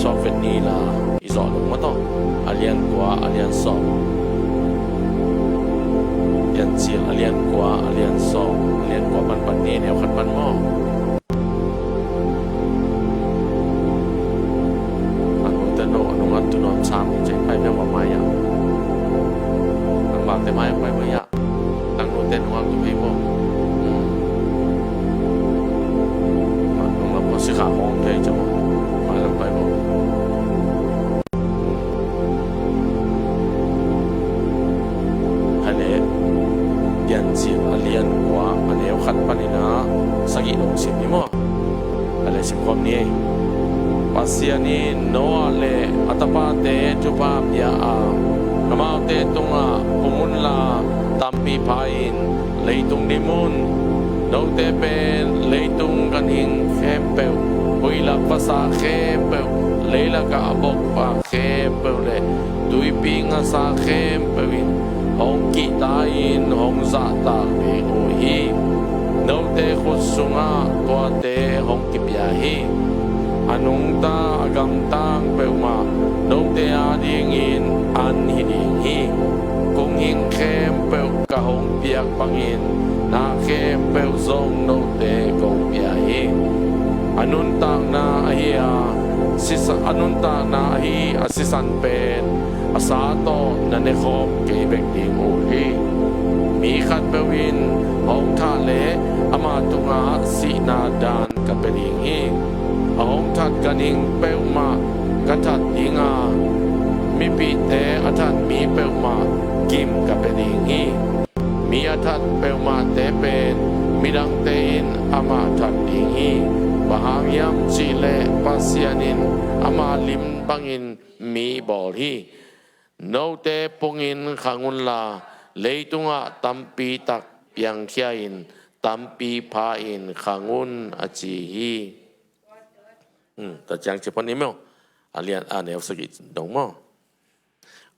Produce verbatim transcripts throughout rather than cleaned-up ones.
Tawk vet ni la, i zawh lo maw tawh. A lian kua, a lian sawm. Piancil a lian kua, a lian sawm, a lian kua panpan ni, neu khat pan maw. A nungte no a nungah tu nuam sam cei pai meng ua mai ah. Nang bakte mai ah pai mai ah. Nang nungte nungah tu hei maw. Nung lam ko si kha hong thei cei maw. Mai lam pai maw. Hale, Piancil a lian kua, a neu khat panin ah sagih dong sim ni maw. Hale, simkhawm ni. Pasian in Noah le a tapate thupha pia a, amaute tungah pung unla tampi pha-in leitung dim un. Note pen leitung ganhing khempeuh, huihlak vasa khempeuh, leilakah a bokvak khempeuh le tuipi ngasa khempeuh in hong kihta-in hong zahtak ding uh hi. Note khut sungah tuate hong kipia hi. A nungta a gamtang peuhmah note adingin an hi ding hi. Kong hing khempeuh ka hong piak bangin na khempeuh zong note kong pia hi. A nuntakna ahi a sisa, a nuntakna ahi a sisan pen a sa tawh na nekhawm kei bek ding uh hi. Mi khatpeuh in hong thah le ama tungah sihna dan ka pia ding hi. A hong that ganhing peuhmah ka that ding a, mipihte a that mi peuhmah gim ka pia ding hi. Mi a that peuhmahte pen midangte in amah that ding hi. Bang hang hiam cihleh Pasian in ama lim bangin mi bawl hi. Note pungin khang unla, leitungah tampi tak piangkhia-in tampi pha-in khang un, a ci hi. Hmm, tua ciang ci pon i meo. A lian a neu sagih dong maw.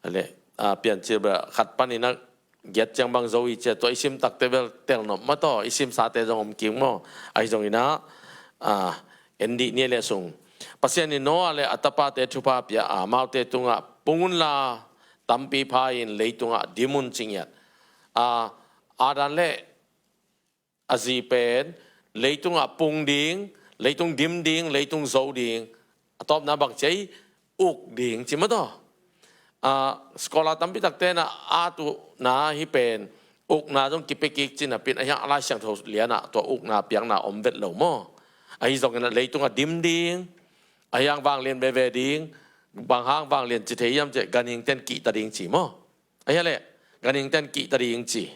A le, a, Piancil bel khat panin a giat ciang bang zo i cia, tua i sim takte bel tel nop maw tawh, i sim sate zong om kik maw. Ahi zongin a, a, en dih ni le sung. Pasian in Noah le a tapate thupha pia a, amaute tungah pung unla tampi pha-in leitungah dim un ci ngiat. A, Adam le a zi pen leitungah pung ding, leitung dim ding, leitung zo ding. A tawpna bang ci a, uk ding ci maw tawh. A, scholar tampi takte na a tuhna hi pen ukna zong kipia kik ci napi-in, a hiang a Lai Siangtho lianah tua ukna piakna om vet lo maw. Ahi zongin a leitungah dim ding, a hiang vanglian veve ding, bang hang vanglian ci thei hiam cih, ganhingten kihta ding ci maw. A hia leh, ganhingten kihta ding ci.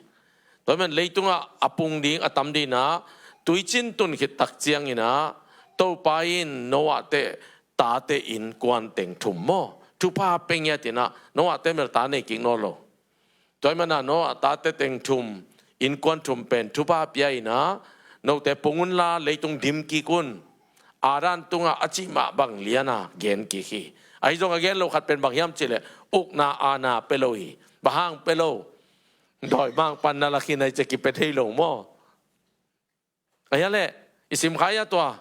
Tua hi man leitungah a pung ding a tam ding a, tuicin tun khit tak ciangin a, Topa in Noah te tate innkuan teng thum maw, thupha pia ngiat in a, Noah te mel ta nei kik nawn lo. Tua hi man a Noah tate teng thum, innkuan thum pen thupha pia in a, note pung unla leitung dim kik un. Adam tungah a cih mah bang lian a gen kik hi. Ahi zong a gen lo khat pen bang hiam cih leh, ukna aana pia lo hi. Bang hang pia lo? Dawimangpa na lak hi na hi ci a kipia thei lo maw. A hia leh, i sim kha hia tua.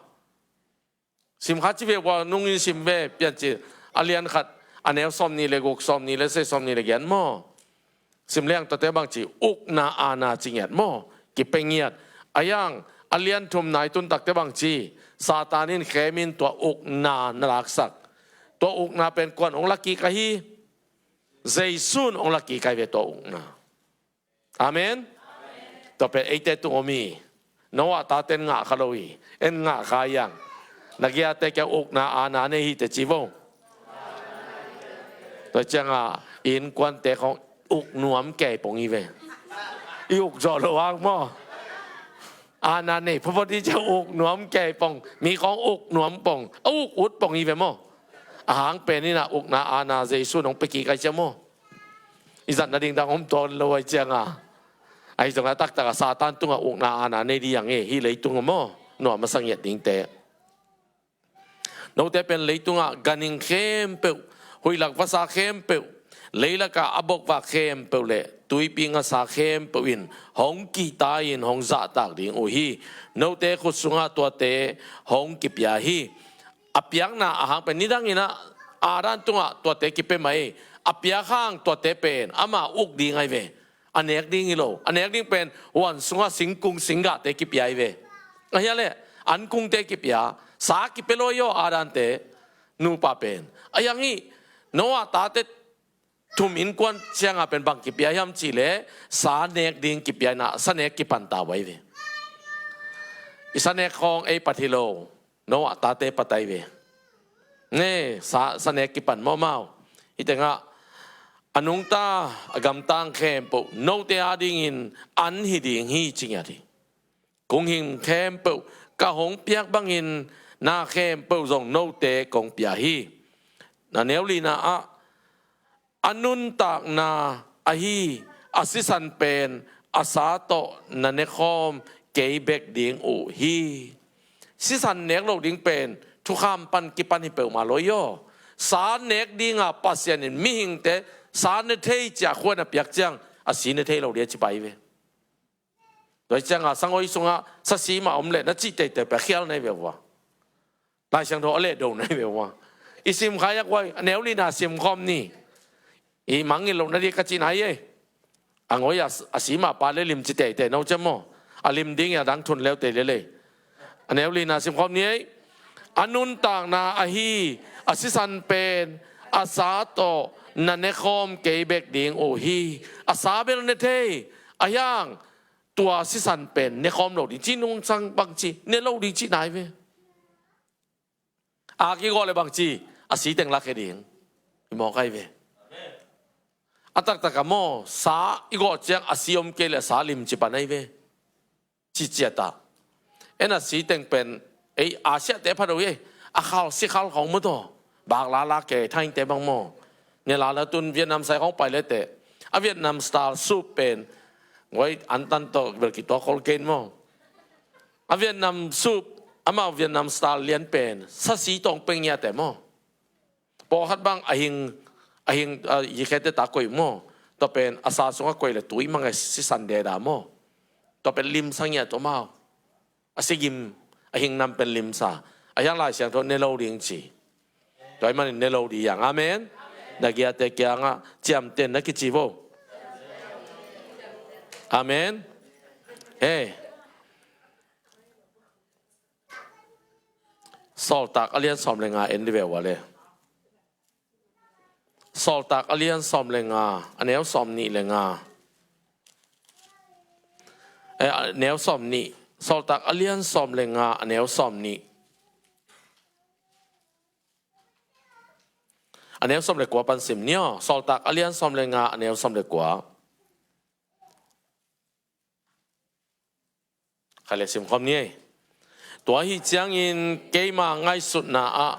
Sim kha ci ve ua, nungin sim ve, Piancil a lian khat, a neu sawmnih le guk, sawmnih le sagih, sawmnih le giat maw. Sim leng tuate bang ci, ukna aana ci ngiat maw, kipia ngiat. A hiang a lian thumna i tun takte bang ci, Satan in khem in tua ukna na laksak. Tua ukna pen kuan hong lak kik ahi? Jesu in hong lak kik ahi ve tua ukna. Amen. Tua pen eite tung om hi. Noah taten ngah kha lo hi. En ngah kha hiang. Na giate kiang ukna aana nei hi teh ci vo. Tua ciangah innkuante khong uk nuam kei pong hi ve. I uk zawh lo hang maw. Aana nei photphot hi ciang uk nuam kei pong. Mi khong uk nuam pong. A uk ut pong hi ve maw. A hang pen in a ukna aana Jesu in hong pia kik ahi ciang maw. I zat nading dang om tawn lo ahi cianga. Ahi zongin a taktak a Satan tungah ukna aana nei ding hi hang e, hih leitung ah maw. Nuam a sa ngiat dingte. Note pen leitungah ganhing khempeuh, huihlak vasa khempeuh, leilakah a bokvak khempeuh le tuipi ngasa khempeuh in hong kihta in hong zahtak ding uh hi. Note khut sungah tuate hong kipia hi. A piakna ahang pen nidangin ah Adam tungah tuate kipia mah hi. A piak hang tuate pen ama uk ding ahi ve. A nek ding hi lo. A nek ding pen huan sungah singkung singgahte kipia ahi ve. Ahi a leh ankungte kipia, sa kipia lo hi aw Adamte nupa pen. Ahi hang hi Noah tate thum innkuan ciangah pen bang kipia hiam cihleh sa nek ding kipia inah sa nek kipan ta uh ahi ve. I sa nek khawng ei pat hi lo. Noah tate pat ahi ve. Ne sa, sa nek kipan mawhmawh. Hih tengah a nungta a gamtang khempeuh note adingin an hi ding hi ci ngiat hi. Kong hing khempeuh ka hong piak bangin na khempeuh zong note kong pia hi. Na neu lina ah a nuntakna ahi a sisan pen a sa tawh na nekhawm kei bek ding uh hi. Sisan nek lo ding pen thukham pan kipan hi peuhmah lo hi aw. Sa nek dinga Pasian in mihingte sa ne thei ci-a khua na piak ciang a si ne thei lo ding a ci pai ve. Tua hi cianga sangoi sungah sasi mah om leh na cih teitei pia khial na hi ve ua. Lai Siangtho a lehdo na hi ve ua. I sim kha yak uai, a neu lina sim khawm ni. I mangngilh loh na ding ka cihna hi ei. A ngoi a, a si mah pa le lim ci teitei no ciam maw. A lim ding i a dang thun leutei lelei. A neu lina sim khawm ni ei. A nuntakna ahi a sisan pen a sa tawh na nekhawm kei bek ding uh hi. A sa bel ne thei. A hiang tua sisan pen nekhawm lo ding ci nungsang bangci ne lo ding ci nai ve. A kigawh le bangci a si teng lakhia ding. I mawk ahi ve. A taktak a maw sa i gawh ciang a si om kei le sa lim ci pan ahi ve. Ciciata en a si teng pen ei Asia te pha do hi. A khal si khal khong maw taw bak lala ke thainte bang maw. Ne lala tun Vietnam sai khong pai le te a Vietnam style soup pen ngoi an tan tawh bel ki tawh kol kein maw. A Vietnam soup amau Vietnam style lian pen sa si tawng peng ngiate maw. Pawlkhat bang a hing a hing a yikhete ta koih maw. Tua pen a sa sungah koih le tui mang a sisan deda maw. Tua pen limsa ngiat tua mau. A sigim a hing nam pen limsa. A hiang Lai Siangtho ne lo ding ci. Tua ahih manin ne lo ding hiang. Amen. Na giate kiangah ciamten na kici vo. Amen. Hei. Sawltak a lian sawm le nga en di ve ua le. Sawltak a lian sawm le nga a neu sawm nih le nga. Eh, a neu sawm nih. Sawltak a lian sawm le nga a neu sawm nih. A neu sawm le kua pan sim ni aw. Sawltak a lian sawm le nga a neu sawm le kua. Khai le sim khawm ni ei. Tua ahi ciangin keima ngaihsutna ah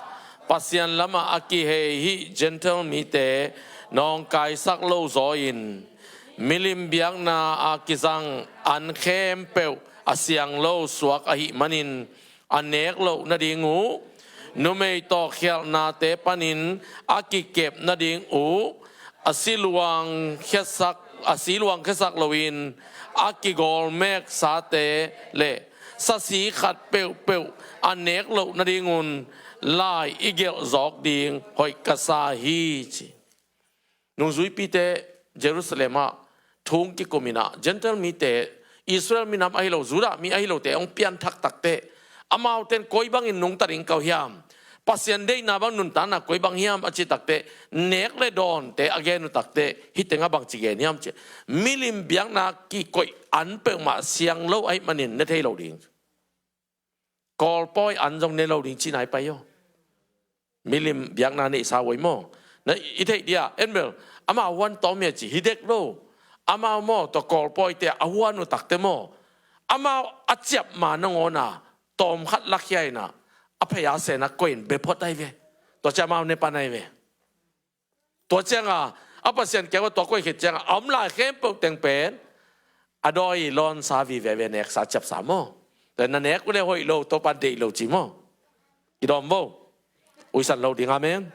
Pasian lamah a kihei hih Gentile mite nawngkaisak lo zaw in milim biakna a kizang an khempeuh a siang lo suak ahih manin a nek loh nading uh numei tawh khialhnate panin a kikep nading uh a siluang khiasak a siluang khiasak loin a kigawl meksate le sasi khat peuhpeuh a nek loh nadingun lai i gelh zawk ding hoih ka sa hi ci. Nungzuipite Jerusalem ah thung kikum inah Gentile mite Israel minam ahi lo Judah mi ahi lote hong pianthak takteh amaute'n koi bangin nungta ding ka uh hiam? Pasian deihna bang nuntakna koi bang hiam a cih takteh nek le dawnte a gen uh takteh hih tengah bangci gen hiam cih milim biakna kikoih an peuhmah siang lo ahih manin ne thei lo ding. Kawlpawi an zong ne lo ding cih nai pai aw. Milim biakna neihsa uh ei maw. Na i theih dia en bel amau huan tawm hia ci hi dek lo. Amau maw tua kawlpawite a huan uh takte maw amau a ciap ma nangawna tawm khat lakhia inah a phei a sena koih in bephot ahi ve. Tua ciah amau ne pan ahi ve. Tua cianga a Pasian kiangah tua koih khit cianga a om lai khempeuh teng pen a dawi lawnsa vive ve neksa ciapsa maw. Tua na nek uh le hoih lo Topan deih lo ci maw. Kidawm vo. Uisan lo ding amen.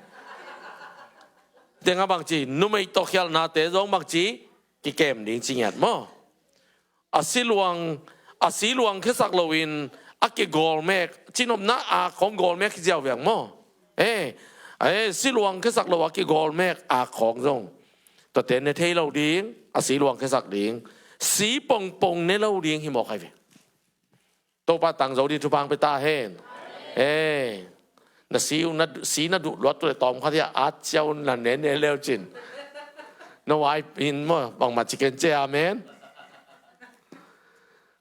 Tenga bangci numei tawh khialhnate zong bangci kikem ding ci ngiat maw. A siluang a siluang khiasak loin a kigawlmek, cinopna a khawng gawlmek hi ziau veng maw? Eh, eh, si luang khiasak lo a kigawlmek a khawng zong, tuate ne thei lo ding, a si luang khiasak ding, si pongpong ne lo ding hi mawk hai ve. Topa tangzo ding thupha hong pia ta hen. Eh, na si uh, na si na duh luat uh leh tawm khat hi a, at ciau na ne ne leu cin. Na vai in maw, bangmah ci ken ci e, amen.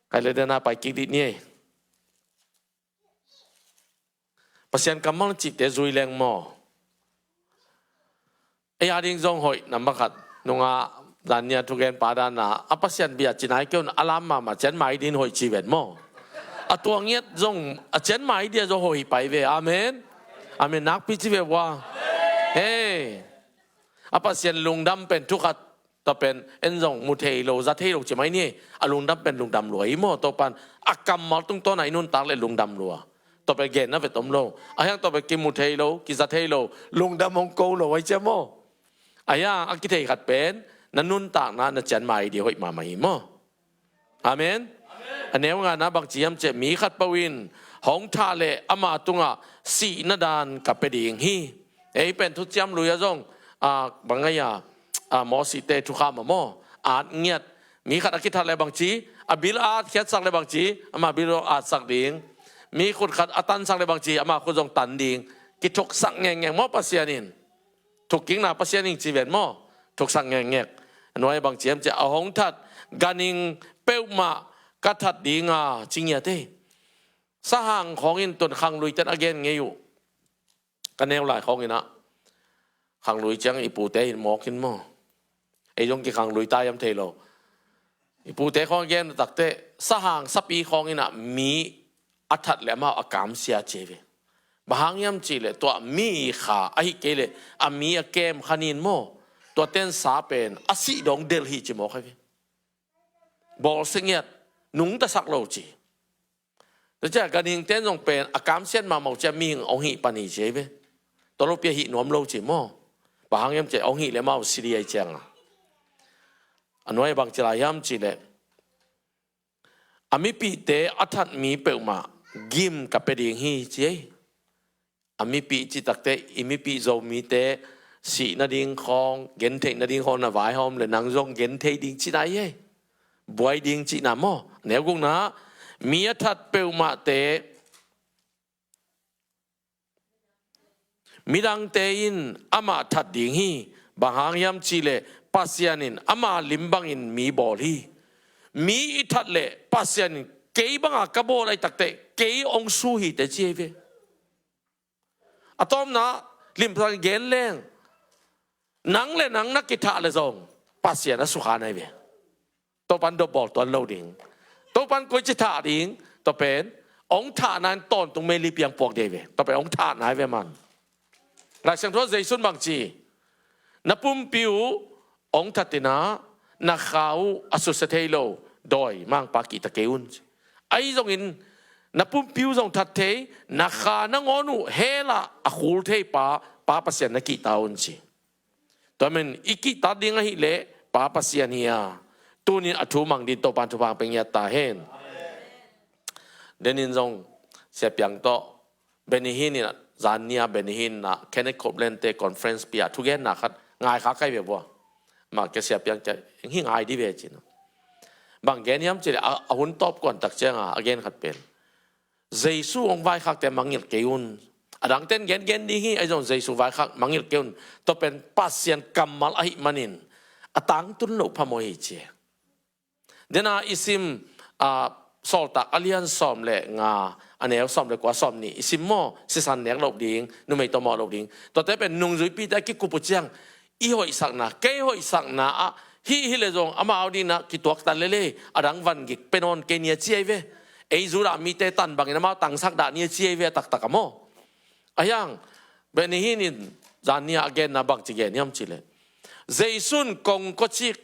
Kai le dena pai kik dih ni ei. Pasian kammal cihte zui leng maw? Ei a ding zong hoih, nambat khat. Nungah zan nia thugen pa dan a, a Pasian bia ci nai kei un, a lam mahmah cian mai din hoih ci ven maw? A tua ngiat zong a cian mai dia zong hoih pai ve. Amen. Amen. Nakpi ci ve ua. Hei. A Pasian lungdam pen thu khat, tua pen en zong mu thei lo, za thei lo ci mai ni. A lungdam pen lungdam lua hi maw? Tua pan a kammal tungtawn a i nuntak leh lungdam lua. Tua pen genna vet om lo. A hiang tua pen kimu thei lo, kiza thei lo, lungdam hong ko lo ai cia maw? A hiang a kithei khat pen na nuntakna na cian mai dia hoih mahmah hi maw? Amen. A neu ngana bang ci hiam cih leh, mi khat peuh in hong thah leh ama tungah sihna dan ka pia ding hi. Ei pen Thuciam Lui ah zong, a, bang ngai a, a, Mawsite thukham ah maw, at ngiat. Mi khat a kithat leh bang ci, a bil a at khiatsak leh bang ci, ama bil zong atsak ding. Mi khut khat a tansak leh bang ci, ama khut zong tan ding. Kithuksak ngekngek maw Pasian in? Thukkikna Pasian in ci ven maw? Thuksak ngekngek. A nuai bang ci hiam cih leh, a hong that ganhing peuhmah ka that ding a, ci ngiat ei. Sahang khawng in tun khangluite in a gen ngei uh. Ka neu lai khawng in ah, khanglui ciang i pute in mawk in maw? Ei zong kikhanglui ta hiam thei lo. I pute khawng a gen uh takteh, sahang sapi khawng in ah mi a that leh amau a kamsia ci ei ve. Bang hang hiam cih leh tua mi kha ahih kei leh a mi a kem kha ni in maw? Tua ten sa pen a sih dong delh hi ci mawk hai ve. Bawlsia ngiat, nungtasak lo ci. Tua ciang ganhing ten zong pen a kamsiat mahmah uh ciang mihing hong hih pan hi ci ei ve. Tua lopi a hih nuam lo ci maw? Bang hang hiam cih leh hong hih leh amau si ding ai ciang a. A nuai bang ci lai hiam cih leh, a mipihte a that mi peuhmah gim ka pia ding hi ci ei. A mipih cih takteh, i mipih Zomite sih nading khawng, gentheih nading khawng na vaihawm leh nang zong genthei ding cihna hi ei. Buai ding cihna maw? Neu gukna, mi a that peuhmahte, midangte in amah that ding hi. Bang hang hiam cih leh Pasian in ama lim bangin mi bawl hi. Mi i that leh Pasian in kei banga ka bawl ahih takteh kei hong su hi teh ci ei ve. A tawpna, limsang gen leng, nang le nang na kithah leh zong Pasian a sukha nai ve. Topan dopbawl tuan lo ding. Topan koici thah ding. Tua pen hong thahna in tawntung meili piang puak ding ve. Tua pen hong thahna hi ve man. Lai Siangtho Jesu in bang ci, na pumpi uh hong that in ah, na kha uh a susia thei lo dawi mangpa kihta kei un ci. Ahi zongin na pumpi uh zong that thei, na kha nangawn uh hell ah a khul thei pa, Pa Pasian na kihta un ci. Tua manin i kihta ding ahih leh Pa Pasian hi a, tunin a thu mang ding Topan thupha pia ngiat ta hen. Denin zong Sia Piang tawh Benny Hinn in, zan nia Benny Hinn in ah Kenneth Copeland te conference pia thugenna khat ngai kha kai ve bua. Mah kia Sia Piang kia hih ngai dih ve cin. Bang gen hiam cih leh a, a hun tawp kuan tak cianga a gen khat pen, Jesu hong vaikhakte mangngilh kei un. A dangten gengen ding hi, ahi zong Jesu vaikhak mangngilh kei un. Tua pen Pasian kammal ahih manin a tangtun loh phamawh hi ci. Dena i sim, a, Sawltak a lian sawm le nga, a neu sawm le kua, sawm nih i sim maw, sisan nek loh ding, numei tawh mawh loh ding. Tuate pen nungzuipite a kikup uh ciang, i hoihsakna, kei hoihsakna ah hih hi leh zong amau dingin ah kituaktan lel hi, a dang vangik pia nawn kei ni a ci ahi ve. Ei Judah mite tan bangin amau tangsak dah ni a ci ahi ve a taktak ah maw. Ahi hang, Benny Hinn in zan nia a genna bangci gen hiam cih leh, Jesu in kongkawcik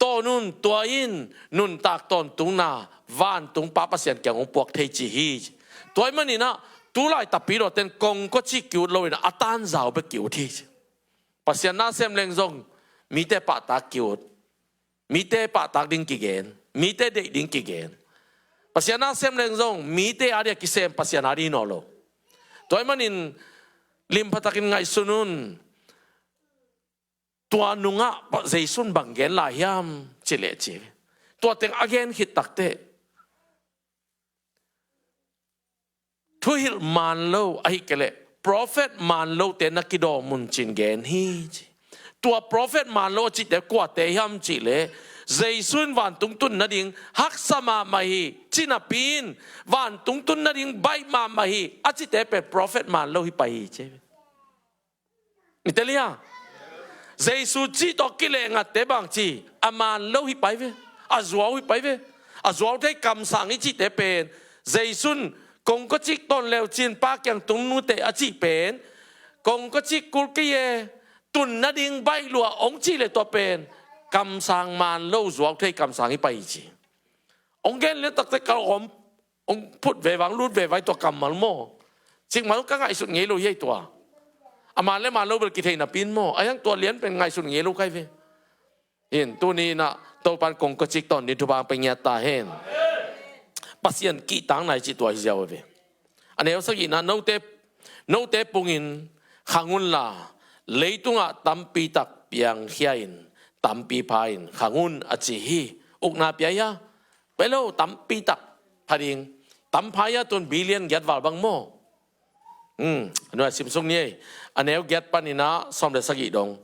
tawn un, tua in nuntak tawntungna vantung Pa Pasian kiang hong puak thei ci hi. Tua ahih manin ah, tulai tapidaw ten kongkawcik ki-ut loin a tanzau bek ki-ut hi. Pasian na sem leng zong mite pahtak ki-ut, mite pahtak ding kigen, mite deih ding kigen. Pasian a sem leng zong mite a dia kisem, Pasian a dia hi nawn lo. Tua ahih manin limpha takin ngaihsun un. Tua nungah Jesu in bang gen lai hiam cih leh ci. Tua teng a gen khit takteh, thuhilh man lo ahih kei leh profet man lote na kidawm un ci-in gen hi ci. Tua profet man lo a cihte kuate hiam cih leh, Jesu in vantung tun nading haksa mahmah hi ci napi in, vantung tun nading baih mahmah hi a cihte pen profet man lo hi pai hi ci. I tel hia? Jesu cih tawh kileh ngatte bang ci, a man lo hi pai ve, a zuau hi pai ve. A zuau thei kamsang i cihte pen, Jesu in kongkacik tawn leu cin Pa kiang tung nute a cih pen, kongkacik kul kei e, tun nading baih lua hong cih leh tua pen kamsang man lo, zuau thei kamsang hi pai hi ci. Hong gen lian takte kal om, hong phut ve vang, lut ve vai tua kammal maw. Cikmah ka ngaihsut ngei lo hi ei tua. A man le man lo bel kithei napi in maw. A hiang tua lian pen ngaihsut ngei lo kai ve. Hin, tuni inah Topan kongkacik tawn ding thupha hong pia ngiat ta hen. Pasian kihtakna i cih tua hi ziau ve. A neu sagihna, note, note pungin khang unla, leitungah tampi tak piangkhia in, tampi pha in khang un a ci hi. Ukna pia hia? Pia lo, tampi tak pha ding. Tam pha hia, tun billion giat val bang maw. Hmm, a nuai simsuk ni ei. A neu giat panin ah sawm le sagih dong.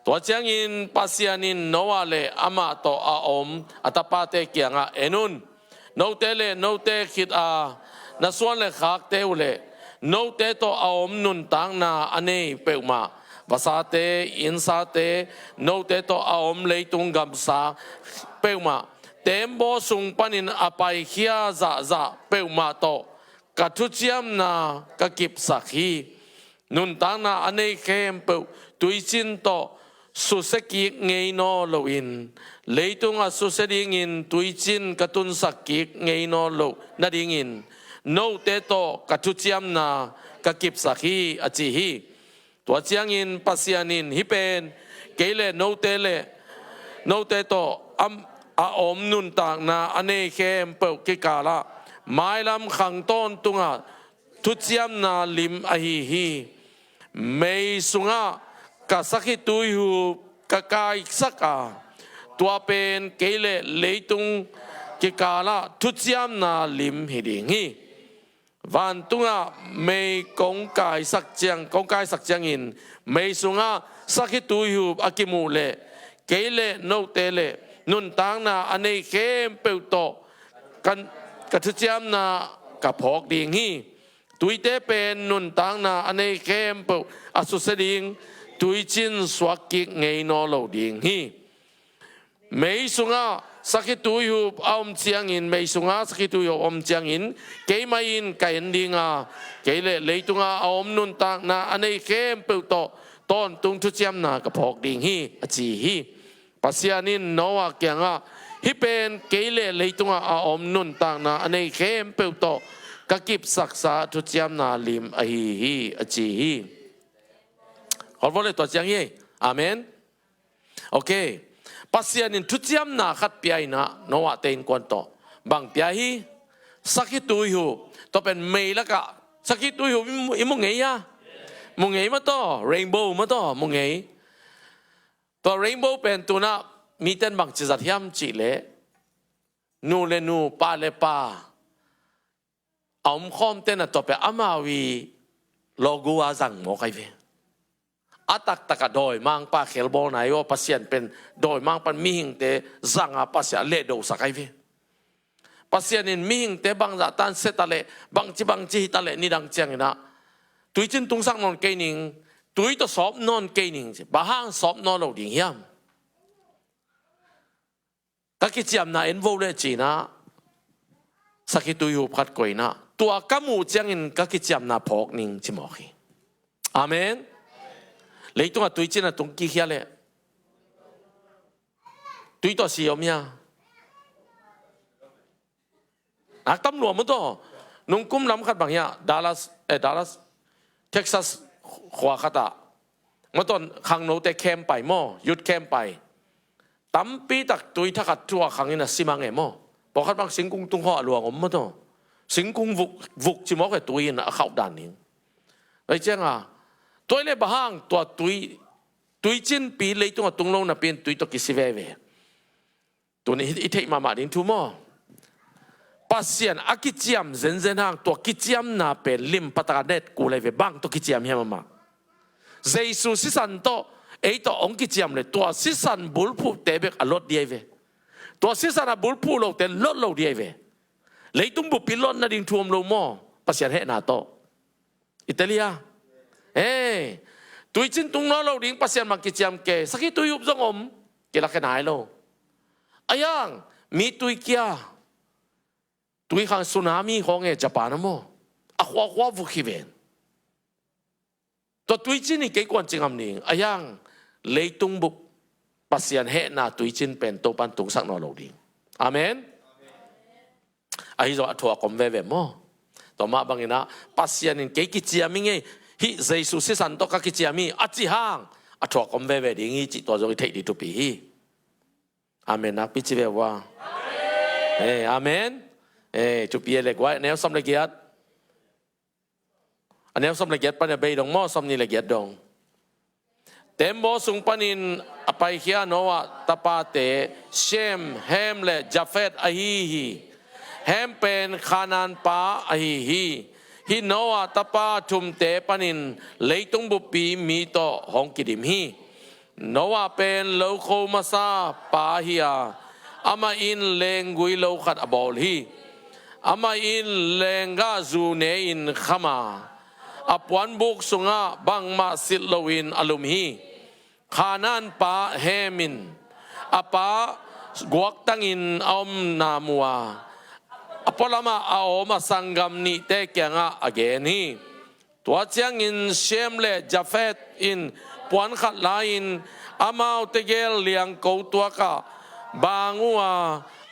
Tua ciangin Pasian in Noah le amah tawh a om a tapate kiangah, en un, note le note khit a na suan le khakte uh le note tawh a om nuntakna a nei peuhmah, vasate, innsate, note tawh a om leitung gamsa peuhmah, teembaw sung panin a paikhia zahzah peuhmah tawh ka thuciamna ka kipsak hi. Nuntakna a nei khempeuh tuicin tawh susia kik ngei nawn loin, leitung a susia dingin tuicin ka tunsak kik ngei nawn loh nadingin, note tawh ka thuciamna ka kipsak hi, a ci hi. Tua ciangin Pasian in, hih pen kei le note le note tawh a, a om nuntakna a nei khempeuh kikalah mailam khang tawntungah thuciamna lim ahi hi. Mei sungah ka sakhi tuihup ka kaisak a, tua pen kei le leitung kikalah thuciamna lim hi ding hi. Vantungah mei kong kaisak ciang, kong kaisak ciangin, mei sungah sakhi tuihup a kimuh leh kei le note le nuntakna a nei khempeuh tawh ka, ka thuciamna ka phawk ding hi. Tuite pen nuntakna a nei khempeuh a susia ding tuicin suak kik ngei nawn lo ding hi. Mei sungah sakhi tuihup a om ciangin, mei sungah sakhi tuihup a om ciangin, keimah in ka en ding a, kei le leitungah a om nuntakna a nei khempeuh tawh tawntung thuciamna ka phawk ding hi, a ci hi. Pasian in Noah kiangah, hih pen kei le leitungah a om nuntakna a nei khempeuh tawh ka kipsaksa thuciamna lim ahi hi, a ci hi. Khawlvawh le tua ciang hi. Amen. Ok. Pasian in thuciamna khat pia inah Noah te innkuan tawh. Bang pia hi? Sakhi tuihup. Tua pen mei lakah sakhi tuihup i mu, i mu ngei a? Mu ngei mah tawh, rainbow mah tawh mu ngei. Tua rainbow pen tunah miten bangci zat hiam cih leh, nu le nu, pa le pa a omkhawm tenah tua pen amau i logo a zang mawk ahi ve. A taktakah dawimangpa khelbawlna ahi aw, Pasian pen dawimangpan mihingte zanga Pasian a lehdosak ahi ve. Pasian in mihingte bangzah tan se taleh, bangci bangci hi taleh nidang cianginah tuicin tungsak nawn kei ning, tui tawh sawp nawn kei ning, bang hang sawp nawn lo ding hiam? Ka kiciamna en vo le cinah sakhi tuihup khat koinah tua ka muh ciangin ka kiciamna phawk ning ci mawk hi. Amen. Leitungah tuicin a tung kikhia leh tui tawh si om hia? Nak tam lua maw taw. Nungkum lam khat bang hiah Dallas, eh, Dallas, Texas khua khatah maw taw, khangnote camp pai maw, youth camp pai. Tampi tak tui thakhat thu a khangin a si mang e maw. Pawlkhat bang singkung tung khawng a luang om maw taw. Singkung vuk, vuk ci mawk ve, tui in a khauh dan ding. Ei cianga, tua i le bang hang tua tui, tuicinpi leitung a tung lo napi in tui tawh kisi veve. Tuni i theih mahmah ding thu maw? Pasian a kiciam zenzen hang tua kiciamna pen lim pataka net kul ei ve, bang tawh kiciam hiam amah? Jesu sisan tawh, ei tawh hong kiciam le tua sisan bulphuhte bek a lot ding ei ve. Tua sisan a bulphuh lote lot lo ding ei ve. Leitung buppi lot nading thu om lo maw? Pasian hehna tawh. I tel hia? Ei, tuicin tung nawn lo ding Pasian bang kiciam kei, sakhi tuihup zong om, kilakhia nai lo. A yang, mi tui kia, tui khang tsunami khawng e Japan a maw. A khuakhua vuk hi ven. Tua tuicin hi kei kuan ci ngam ding. A yang, leitung bup Pasian hehna tuicin pen Topan tungsak nawn lo ding. Amen. Ahi zong a thuak om veve maw? Tua mah bangin ah Pasian in kei kiciam hi ngei, hih Jesu sisan tawh ka kiciam hi a ci hang a thuak om veve ding hi cih tua zong i theih ding thupi hi. Amen nakpi ci ve ua. Amen. Eh, amen. Eh, thupi e le guai, neu sawm le giat. A neu sawm le giat pan a bei dong maw, sawm nih le giat dong. Tembaw sung panin a paikhia Noah tapate Shem, Ham le Jafet ahi hi. Ham pen Khanaan pa ahi hi. Hih Noah tapa thumte panin leitung buppi mi tawh hong kidim hi. Noah pen lokho masa pa hi a, amah in lenggui lo khat a bawl hi. Amah in lenggahzu ne-in kham a, a puanbuk sungah bangmah silh loin a lum hi. Khanaan pa Ham in a pa guaktangin a omna mu a, a pualamah a om a sanggam nihte kiangah a gen hi. Tua ciangin Shem le Jafet in puan khat la-in amaute gel liangko tuakah bang uh a,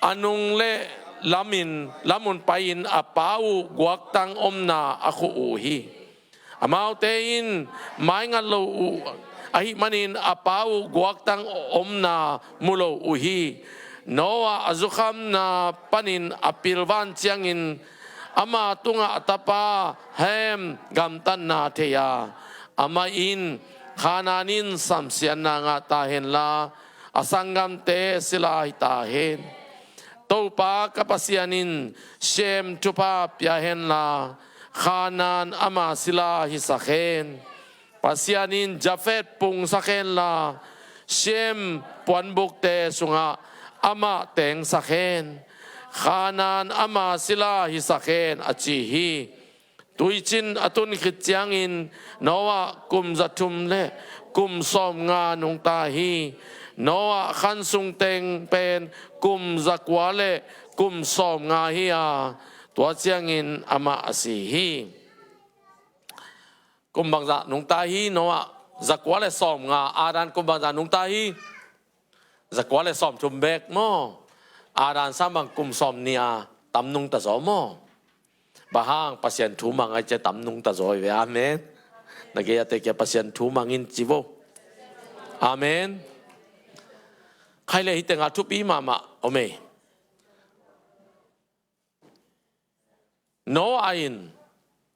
a nung le lamin, lamun pai-in a pa uh guaktang omna a khuh uh hi. Amaute in maingat lo uh ahih manin a pa uh guaktang omna mu lo uh hi. Noah a zukhamna panin a pilvan ciangin ama tungah a tapa Ham gamtatna thei a, amah in Khanaan in samsiatna ngah ta henla, a sanggamte sila hi ta hen. Topa ka Pasian in Shem thupha pia henla, Khanaan ama sila hisak hen. Pasian in Jafet pungsak henla, Shem puanbukte sungah amah tengsak hen. Khanaan ama sila hisak hen, a ci hi. Tuicin a tun khit ciangin Noah kum za thum le kum sawmnga nungta hi. Noah khan sung teng pen kum za kua le kum sawmnga hi a, tua ciangin amah a si hi. Kum bangzah nungta hi Noah? Za kua le sawmnga. Adam kum bangzah nungta hi? Za kua le sawmthum bek maw? Adam sang bang kum sawmnih a tam nungta zaw maw? Bang hang? Pasian thu mang ai cia tam nungta zaw hi ve. Amen. Na gei a te kia Pasian thu mang in ci vo. Amen. Khai le hi tengah thupi mahmah om ei. Noah in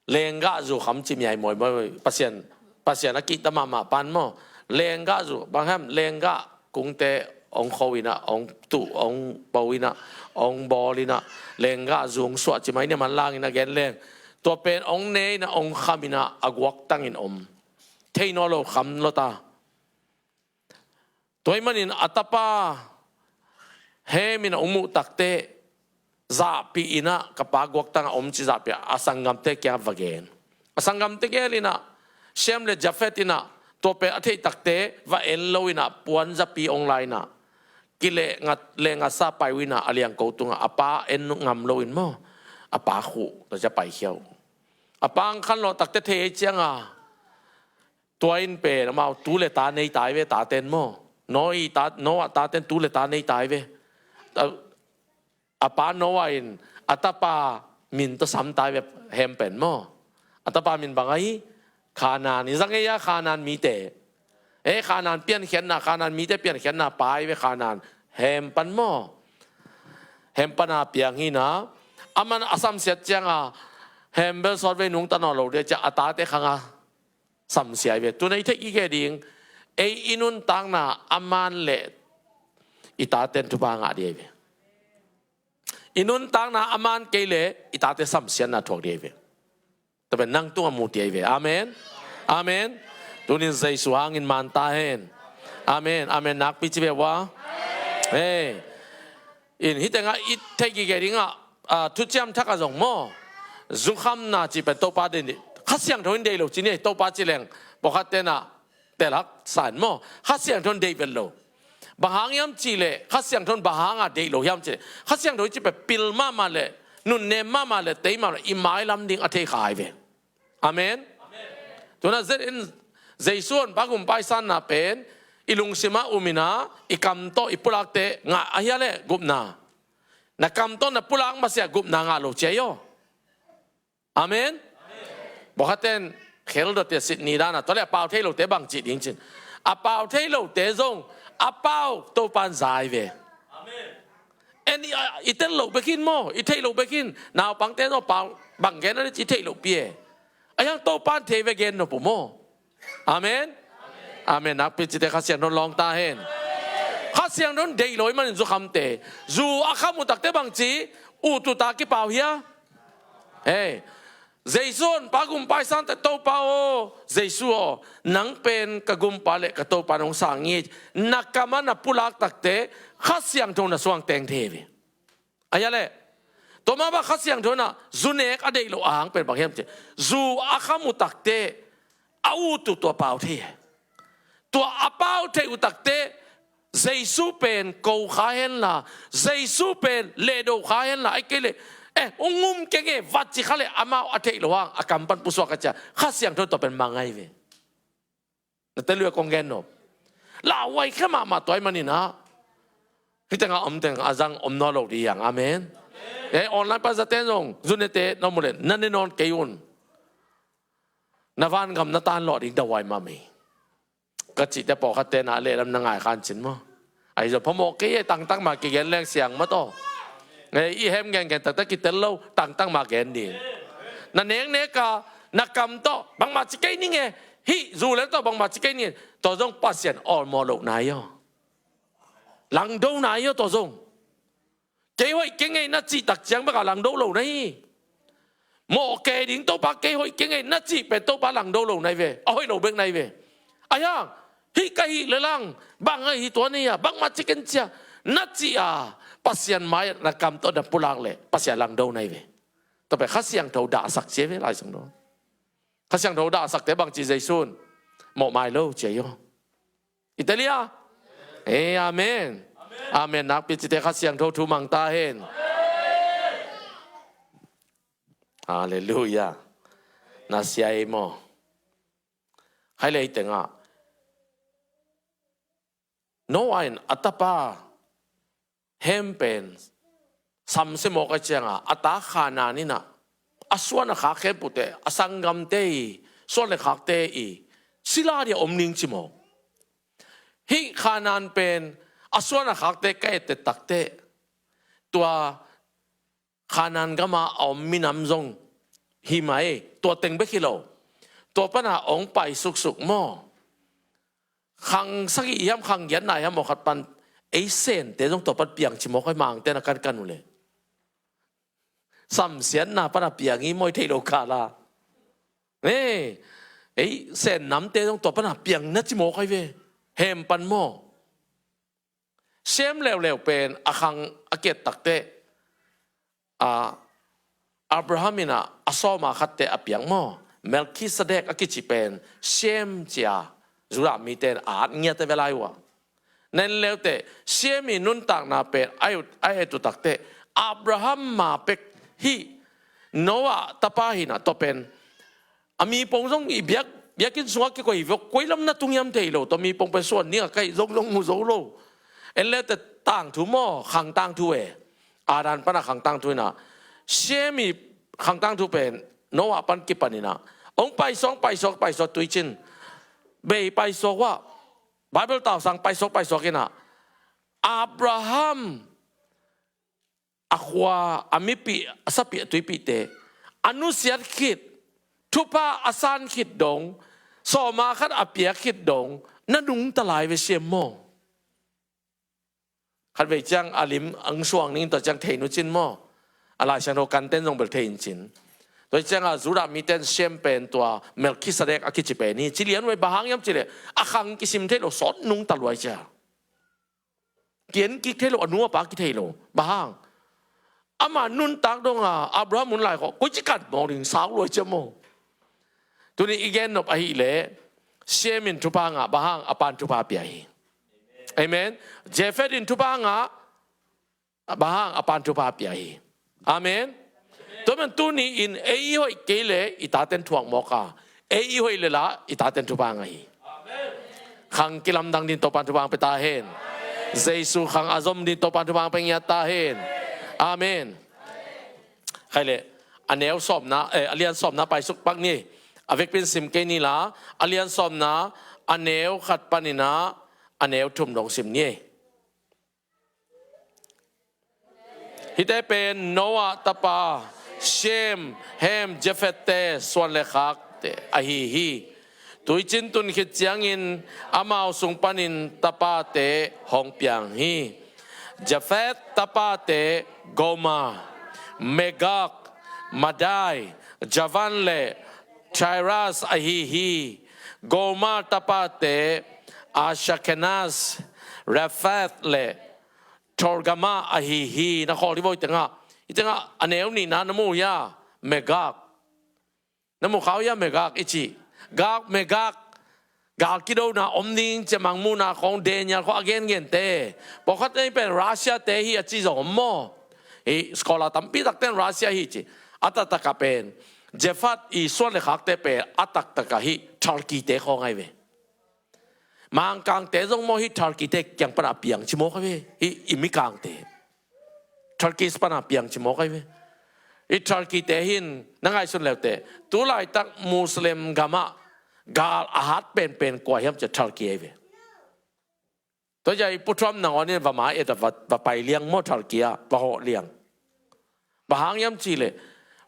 lenggahzu kham ci miai mawi mawi, Pasian, Pasian a kihta mahmah pan maw? Lenggahzu, bang hiam, lenggah kungte ong kho inah, ong tuh, ong po inah, ong bawl inah, lenggahzu ong suah ci mai nia, manlang inah gen leng. Tua pen ong ne inah, ong kham inah, a guaktang in om. Thei nawn lo kham lo ta. Tua ahih manin a tapa Ham in a ong muh takteh, zahpih inah ka pa guaktang a om ci zahpih a, a sanggamte kiangah va gen. A sanggamte gel inah, Shem le Jafet inah, tua pen a theih takteh va en lo inah, puan zapi ong la inah, kileh ngat, leh ngatsa pai uh inah, a liangko tungah, a pa en ngam lo in maw, a pa khuh, tua cia paikhia uh. A pa ang khan lawh takteh thei ei cianga, tua in pen amau tu le ta nei tai ve, taten maw? Noah i ta, Noah taten tu le ta nei tai ve. A, a pa Noah in a tapa min tawh sam tai ve, Ham pen maw? A tapa min bang ahi? Khanaan. I zang ei a Khanaan mite. E, Khanaan piankhiatna, Khanaan mite piankhiatna pai ve Khanaan, Ham pan maw? Hempana piang hi na, aman a samsiat cianga hembel sawtvei nungta nawn lo dia cia a tate khanga samsia hi ve. Tuna i theih kike ding, ei i nuntakna aman le i taten thupha ngah dia hi ve. I nuntakna aman kei le i tate samsiatna thuak dia hi ve. Tua pen nang tungah mu dia hi ve. Amen. Amen. Tunin Jesu hangin man ta hen. Amen. Amen. Nakpi ci ve ua. Hey. In hi tengah i theih kike dingah, ah, thuciam thak a zong maw, zukhamna ci pen Topa deih ni. Kha Siangtho in deih lo ci ni, Topa ci leng pawlkhat tenah telhak san maw. Kha Siangtho in deih vet lo. Bang hang hiam cih leh, Kha Siangtho in bang hanga deih lo hiam cih leh, Kha Siangtho in cih pen pil mahmah leh, nunnem mahmah leh, tei mahmah leh, i mailam ding a thei kha hi ve. Amen. Tuna zetin Jesu honpa gumpa i sanna pen i lungsimah um in a, i kam tawh i pulakte ngah ahi a leh gupna. Na kam tawh na pulak masiah gupna ngah lo ci ahi aw. Amen. Bawkhaten khel dawte sit ni dana, tua le a pau thei lote bang cih ding cin. A pau thei lote zong a pau Topan za hi ve. En i, a, i tel lo bekin maw, i theih lo bekin. Naupangte zong pau bang gen a le ci i theih lo pi e. A hiang Topan thei ve gen nop uh maw. Amen. Amen. Nakpi cite Kha Siangtho in lawng ta hen. Kha Siangtho in deih lo i manin zukhamte, zu a kham uh takte bang ci, uh tuta kipau hia. Hei, Jesu honpa gumpa i sante Topa aw, Jesu aw, nang pen ka gumpa le ka Topa nong sang hi. Na kamah na pulak takte Kha Siangtho na suang teng thei ve. Ahi a leh, tua mah bang Kha Siangtho in a zu nek a deih lo a hang pen bang hiam cih leh, zu a kham uh takte a ut uh tua pau thei hi. Tua a pau thei uh takte Jesu pen ko kha henla, Jesu pen lehdo kha henla, ahih kei leh, eh, hong um keng e va ci kha leh amau a theih loh hang a kam pan pusuak a cia, Kha Siangtho tua pen mang ahi ve. Na tel uh e kong gen nop. Lauhuai khia mahmah tua ahih manin a, hih tengah om teng a zang om nawn lo ding hi hang. Amen. Eh, online pan zate zong zu nete na om uh leh na ne nawn kei un. Na vangam na tan lawh ding dauhuai mahmah hi. Ka cihte pawlkhatte na lehlam na ngai khan cin maw. Ahi zong phamawh kei e, tangtang mah kigen leng siang mah tawh. Eh, i hem gengen taktak kitel lo, tangtang mah gen ding. Na neknek a, na kam tawh bangmah ci kei ning e, hih zu lel tawh bangmah ci kei ning e, tua zong Pasian awlmawh lohna hi aw. Langdona hi aw tua zong. Kei hoih keng e na cih tak ciang bek a langdo lo na hi. Mawh kei ding Topa kei hoih keng e na cih pen Topa langdo lo na hi ve. A hoih lo bek na hi ve. Ahi hang, hih ka hih leh lang, bang ahi hi tua nei a, bangmah ci ken cia, na cih a, Pasian mai-ah na kam tawh na pulak leh Pasian langdo na hi ve. Tua pen Kha Siangtho dahsak ci hi ve Lai Siangtho. Kha Siangtho dahsakte bang ci Jesu in, mawh mai lo ci ahi aw. I tel hia? Eh, amen. Amen. Nakpi cite Kha Siangtho thu mang ta hen. Halleluiah. Na sia ei maw? Hai lei tengah Noah in a tapa hem pen samsia mawk a cianga, a ta Khanan in a, a suan a khak khempeuhte, a sanggamte i suan le khakte i sila dia om ning ci mawk. Hih Khanan pen a suan a khakte ka etteh takte, tua Khanan gama a om minam zong hi mai, tua teng bek hi lo. Tua pana ong pai suksuk maw? Khang sagih hiam, khang giatna hiam, mawkhat pan ei Sente zong tua pan piang ci mawk hi, Mangte na kankan uh leh. Samsiatna pana piang hi maw, i theih loh kala. Ei, ei Sen namte zong tua pana piang na ci mawk hi ve. Hem pan maw? Shem leuleu pen a khang a kiat takte, a, Abraham in a, a sawma khatte a piang maw? Melchizedek a kici pen Shem cia Judah mite in a at ngiat a ve lai uh a. Nen leute Shem i nuntakna pen a et uh, a et uh takte Abraham ma pek hi, Noah tapa hi na, tua pen a mipong zong i biak, biakinn sungah kikoih hi vok, koi lam na tung hiam thei lo, tua mipong pen suan dingah ka hih zong zong mu zo lo. En leute tangthu maw, khang tangthu e. Adam pana khang tangthu hi na. Shem i khang tangthu pen Noah pan kipan hi na. Ong paisuak, paisuak, paisuak tuicin. Bei paisuak uh a. Bible tausang paisuak, paisuak hi na. Abraham a khua, a mipih, a sapih, a tuipihte a nusiat khit, thupha a san khit dong, sawma khat a piak khit dong na nungta lai ve Shem maw? Khatvei ciang a lim ang suang ning tua ciang thei nu cin maw? A Lai Siangtho kanten zong bel thei in cin. Tua ciang a Judah miten Shem pen tua Melchizedek a kici pen hi. Ci lian uh ei, bang hang hiam cih leh a khang kisim thei lo, sawt nungta luai cia. Kian kik thei lo, a nu a pa kithei lo. Bang hang? Ama nuntak dong a Abraham hun lai khawng koici kan mawk ding, sau luai cia maw? Tuni i gen nop ahih leh Shem in thupha ngah, bang hang? A pan thupha pia hi. Amen. Japheth in thupha ngah, bang hang? A pan thupha pia hi. Amen. Tua man tuni in ei i hoih kei leh i taten thuak mawk a, ei i hoih leh lah i taten thupha ngah hi. Khang kilamdang din Topan thupha pia ta hen. Jesu khang a zom din Topan thupha pia ngiat ta hen. Amen. Khai leh a neu sawmna, eh, a lian sawmna paisuk pak ni. A vekpin sim kei ni la, a lian sawmna, a neu khat panin a neu thum dong sim ni. Hihte pen Noah tapa Shem, Ham, Japheth-te suan le khakte ahi hi. Tuicin tun khit ciangin amau sung panin tapate hong piang hi. Japheth tapate Gomer, Magog, Madai, Javan le Tiras ahi hi. Gomer tapate Ashkenaz, Riphath le Togarmah ahi hi. Na khawl hi vo, hih tengah, hih tengah a neu nihna na mu hia? Magog. Na mu kha uh hia Magog i cih? Gog, Magog. Gal kidona om ding ci a, Mangmuhna khawng, Daniel khawng a gengente. Pawlkhat ei pen Russia-te hi a ci zong om maw? Hih scholar tampi takte in Russia hi ci. A taktakah pen Japheth i suan le khakte pen a taktakah hih Turkey-te khawng ahi ve. Mangkangte zong maw hih Turkey-te kiang pana piang ci mawk ahi ve. Hih i mikangte Turkey pana piang ci mawk ahi ve. Hih Turkey-te hi in na ngaihsun le uh teh, tu laitak Muslim gamah gal a hat penpen kua hiam cih leh Turkey ahi ve. Tua ciang i Pu Trump nangawn in va mai et a, va, va pai liang maw Turkey ah, va hawh liang. Bang hang hiam cih leh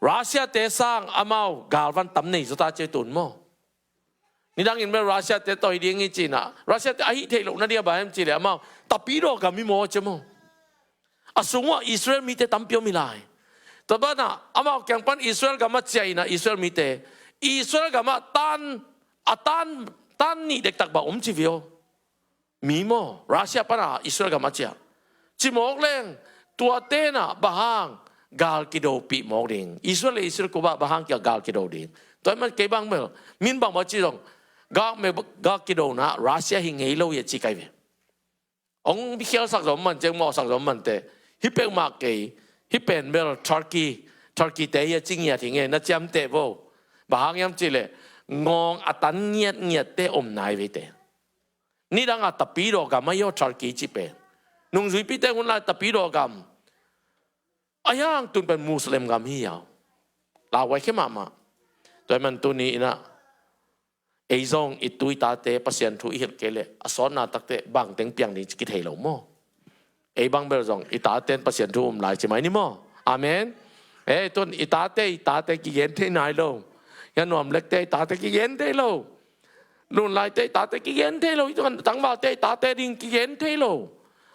Russia-te sang amau galvan tam nei zaw ta ci ei tun maw? Nidangin bel Russia-te tawh hi ding hi ci-in ah, Russia-te a hih theih lohna ding a bang hiam cih leh amau Tapidaw gam hi maw ci maw? A sung uah Israel mite tampi om hi lai. Tua banah amau kiang pan Israel gamah ciah in ah, Israel mite, Israel gamah tan, a tan, tan nih dektak bang om ci ve aw. Mi maw, Russia pana Israel gamah ciah. Ci mawk leng, tuate in ah bang hang gal kidopih mawk ding? Israel le Israel kup ah bang hang kia gal kido ding? Tua ahih man kei bang bel, min bangmah ci zong, gal me, gal kidona Russia hi ngei lo hi a ci kai ve. Hong khialsak zong man, ceng mawhsak zong man teh. Hih peuhmah kei, hih pen bel Turkey, Turkey-te hi a ci ngiat hi ngei, na ciamteh vo. Bang hang hiam cih leh, ngawng a tan ngiatngiatte om nai ve teh. Nidang a Tapidaw gam ahi aw Turkey cih pen. Nungzuipihte hun lai Tapidaw gam. Ahi hang tun pen Muslim gam hi aw. Lauhuai khia mahmah. Tua ahih man tuni in ah, ei zong i tu i tate Pasian thu i hilh kei leh a sawtna takte bangteng piang ding ci kithei lo maw? Ei bang bel zong i taten Pasian thu um lai ci mai ni maw? Amen. Ei tun i tate, i tate kigen thei nai lo. Hia Nuam Lek-te i tate kigen thei lo. Lunlai-te i tate kigen thei lo. Hih tangvalte i tate ding kigen thei lo.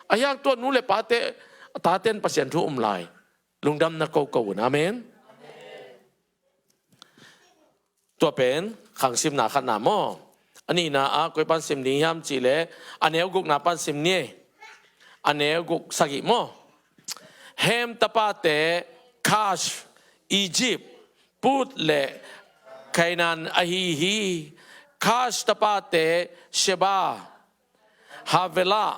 Ahi hang tua nu le pate, taten Pasian thu um lai. Lungdamna koko un. Amen. Tua pen khangsimna khatna maw? A nihna ah koi pan sim ding hiam cih leh a neu gukna pan sim ni. A neu guk, sagih maw? Ham tapate Cush, Egypt, Put le Canaan ahi hi. Cush tapate Sheba, Havilah,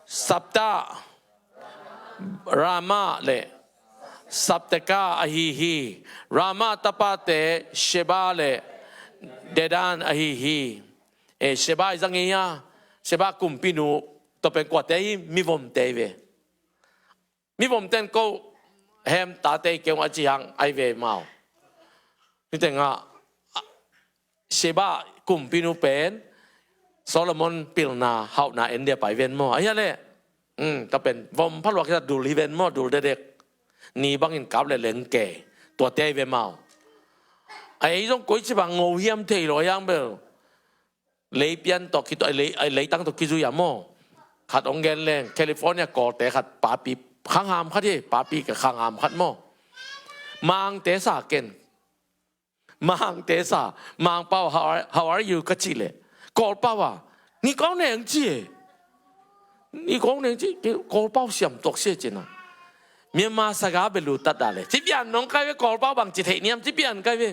Sabtah, Raamah le Sabteka ahi hi. Raamah tapate Sheba le Dedan ahi hi. Eh, Sheba i zang ei hia? Sheba kumpinu, tua pen kuate hi? Mivomte hi ve. Mivomte in ko Ham tate hi kei ung a ci hang ahi ve maw. Hih tengah Sheba kumpinu pen Solomon pilna hauhna en dia pai ven maw? Ahi a leh. Hmm, tua pen vom phalua kisa dul hi ven maw, dul dedek. Ni bangin kap le leng ke. Tuate hi ve mau. A ei zong koici bang ngo hiam thei lo a hiang bel. Leipian tawh kituah, lei, leitang tawh kizui a maw. Khat hong gen leng, California Kawlte khat papi, khangham khat hi, papi ka khangham khat maw. Mangte sa ken. Mangte sa, Mangpau, how are, how are you ka cih leh. Kawlpau a, ni kong neng ci e. Ni kong neng ci, Kawlpau siam tuak sia cina. Myanmar saga belu tat dah le. Ci pian nong kai ve Kawlpau bang ci thei niam ci pian kai ve.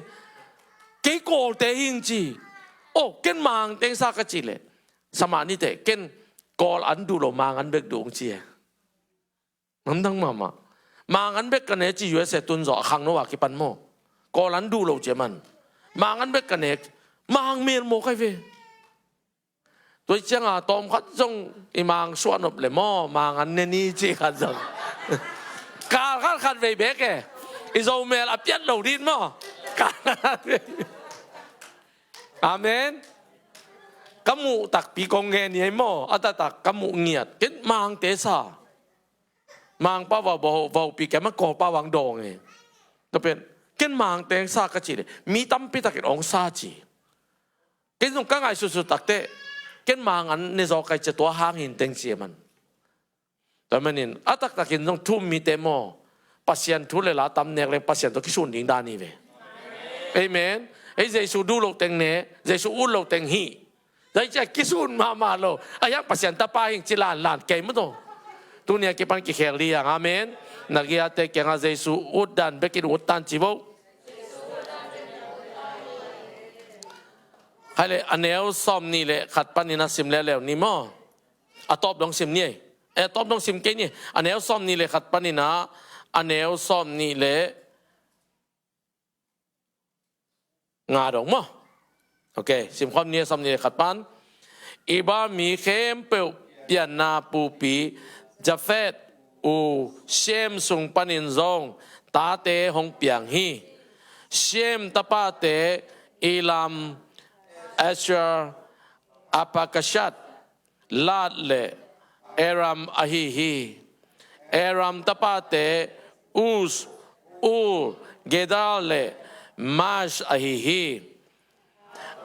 Kei Kawlte hing ci. Oh, ken Mang teng sa ka ci le. Sama ni te, ken Kawl an duh lo Mang an bek duh ung ci e. Namdang mahmah. Mang an bek ka ne ci U S A tun zawh a khang no a kipan maw. Kawl an duh lo ci man. Mang an bek ka ne. Mang mel maw kai ve. Tua cianga tawm khat zong i Mang suah nop le maw, Mang an ne ni ci khat zong. Kal khat khat vei bek e. I Zo mel a piat lo din maw. Kal khat vei. Amen. Ka muh takpi kong ngen i ei maw. A taktak ka muh ngiat. Ken Mangte sa. Mangpau va, va, va pi kei ma Kawlpau ang dawng e. Tua pen, ken Mang teng sa ka ci le. Mi tampi takin ong sa ci. Ken zong ka ngaihsutsut takte, ken Mang an ne zaw kai cia tua hang hin teng cia man. Tua manin, a taktakin zong thu um mite maw, Pasian thu le la tam nek leng Pasian tawh kisun ding dan hi ve. Amen. Ei Jesu duh lo teng ne, Jesu ut lo teng hi. Zai cia kisun mahmah lo. A hiang Pasian tapa hing ci lanlan kei maw taw. Tunia kipan kikhel ding hiang. Amen. Na giate kiangah Jesu ut dan bekin ut tan ci vo. Hai le, a neu sawm nih le khat panin a sim leuleu ni maw. A tawp dong sim ni ei. Eh, a tawp dong sim kei ni. A neu sawm nih le khat panin a, a neu sawm nih le nga dong maw. Ok, simkhawm ni a sawm nih le khat pan. Eber mi khempeuh pianna pupi Jafet u Shem sung panin zong tate hong piang hi. Shem tapate Elam, Asshur, Arpakshad, Lud le Aram ahi hi. Aram tapate Uz, Hul, Gether le Mash ahi hi.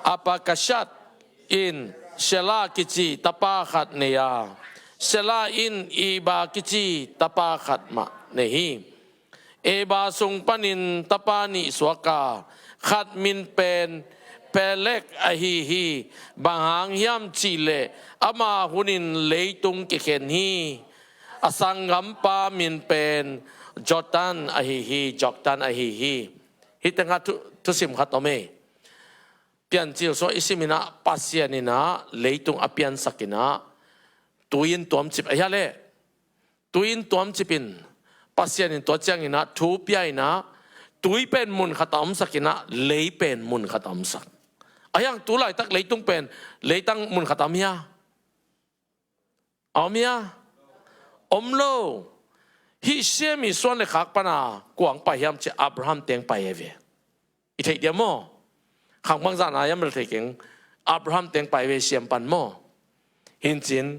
Arpakshad in Shelah kici tapa khat nei a, Shelah in Eber kici tapa khat mah nei hi. Eber sung panin tapa nih suak a, khat min pen Peleg ahi hi. Bang hang hiam cih leh ama hunin leitung kikhen hi. A sanggampa min pen Joktan ahi hi, Joktan ahi hi. Hih tengah thu, thusim khat om ei. Piancil sung i sim inah Pasian inah leitung a piansak inah tui in tuamcip ahi a leh. Tui in tuamcip in Pasian in tua ciang inah thu pia inah tui pen mun khat a omsak inah lei pen mun khat a omsak. A hiang tu laitak leitung pen leitang mun khat a om hia? A om hia? Om lo. Hih Shem i suan le khak pana kuang pai hiam ci Abraham teng pai e ve. I theih dia maw? Khang bangzah na hiam bel thei keng. Abraham teng pai ve Shem pan maw? Hincin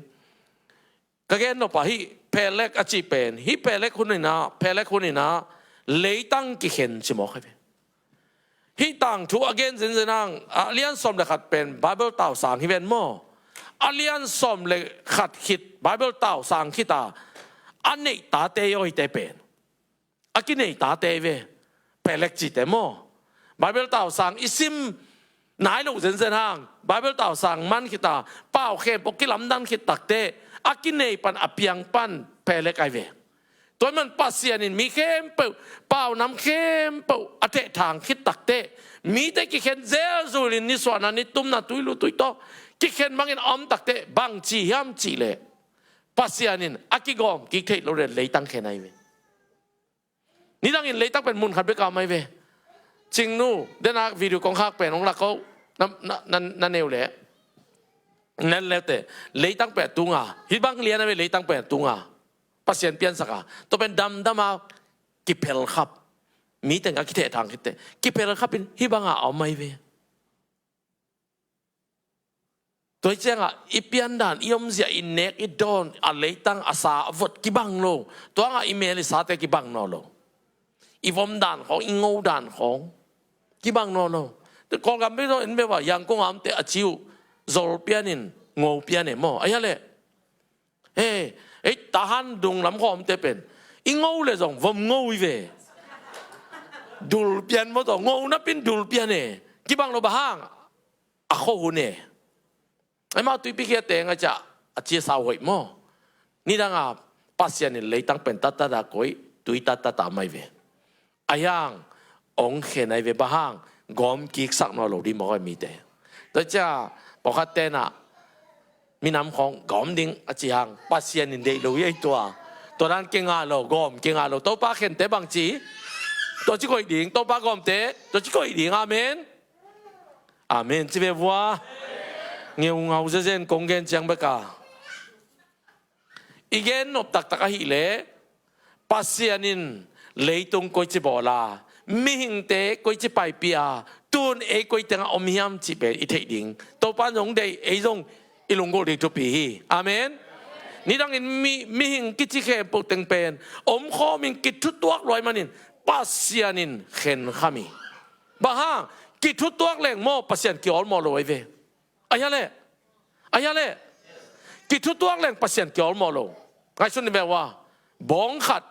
ka gen nop a hih Peleg a cih pen, hih Peleg hun inah, Peleg hun inah leitang kikhen ci mawk hi ve. Hih tangthu a gen zenzen hang, a lian sawm le khat pen Bible tausang hi ven maw? A lian sawm le khat khit Bible tausang khit a, a neih tate i awite pen a kinei tate ve, Peleg cite maw? Bible tausang i sim nai loh zenzen hang, Bible tausang man khit a, pau khempeuh kilamdan khit takte, a kinei pan a piang pan Peleg ai ve. Tua man Pasian in mi khempeuh, pau nam khempeuh a thehthang khit takte, mite kikhen zelzul in nisuahna nitumna tuilu tuitawh kikhen bangin a om takte, bang ci hiam cih leh Pasian in a kigawm kik theih lo le leitang khen ai ve. Nidangin leitang pen mun khat bek a om ai ve. Cingnu, denak video kong khak pen hong lak ko. Na, na, na, na neu le. Na leute. Leitang pen tunga. Hih bang lian a ve leitang pen tunga. Pasian piansak a. Tua pen damdam a kiphelkhap. Mi teng a kithehthang khit teh. Kiphelkhap in hih bang a om ai ve. Tua hi ciangah i piandan, i omzia, i nek, i dawn, a leitang, a sa, a vot kibang lo. Tua hangah i mel i sate kibang nawn lo. I vom dan khawng, i ngo dan khawng kibang nawn lo. Kawlgam bek zong en bek a, Yangon a omte a ci uh zol pianin ngo pian e maw. Ahi a leh, hei, ei, Tahan dung lam khawng a omte pen i ngo le zong vom ngo hi ve. Dul pian maw, tua ngo napin dul pian e. Kibang lo, bang hang? A khuahun e. Ahi mah, tuipi khia teng a ciah a cia sau hoih maw. Nidanga Pasian in leitang pen tatata koih, tui tatata mai ve. Ahi hang ong khen ahi ve, bang hang? Gawm kiksak nawn lo ding maw, mite. Tua ciah pawlkhat tenah minam khawng gawm ding a ci hang, Pasian in deih lo hi ei tua. Tua dan kingah lo, gawm kingah lo. Topa khente bang ci? Tua ci koih ding. Topa gawmte tua ci koih ding. Amen. Amen ci ve vua. Ngeungau zezen kong gen ciang bek a, i gen nop taktak ahih leh, Pasian in leitung koici bawl a, mihingte koici paipih a, tun ei koi tengah om hiam cih pen i theih ding. Topa in zong deih, ei zong i lunggulh ding thupi hi. Amen. Nidangin mi, mihing kici khempeuh teng pen omkhawmin kithutuak luai manin Pasian in khenkham hi. Bang hang? Kithutuak leng maw, Pasian kiawlmawh lo ahi ve. Ahi a leh, ahi a leh, kithutuak leng Pasian kiawlmawh lo. Ngaihsun ni ve ua, bawng khat,